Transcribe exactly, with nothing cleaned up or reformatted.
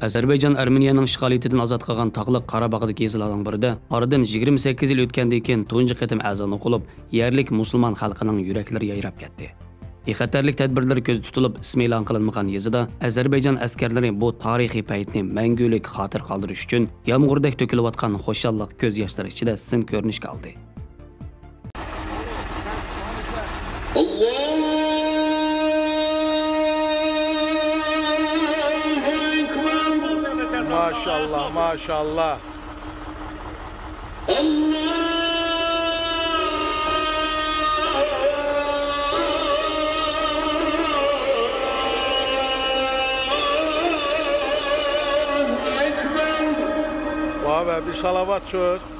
ئەزەربەيجان ئەرمېنىيەنىڭ ئىشغالىيىتىدىن ئازاد قىلغان تاغلىق قاراباغدىكى يېزىلارنىڭ بىرىدە ئارىدىن يىگىرمە سەككىز يىل ئۆتكەندىن كېيىن تۇنجى قېتىم ئەزان ئوقۇلۇپ، يەرلىك مۇسۇلمان خەلقىنىڭ يۈرەكلىرى يايراپ كەتتى. بىخەتەرلىك تەدبىرلىرى كۆزدە تۇتۇلۇپ، ئىسمى ئېلان قىلىنمىغان يېزىدا ئەزەربەيجان ئەسكەرلىرى بۇ تارىخىي پەيتنى مەڭگۈلۈك خاتىرە قالدۇرۇش ئۈچۈن يامغۇردەك تۆكۈلۈۋاتقان خۇشاللىق كۆز ياشلىرى ئىچىدە سىن كۆرۈنۈشكە ئالدى. ماشاللا، ماشاللا. Vay be, bir salavat çöz.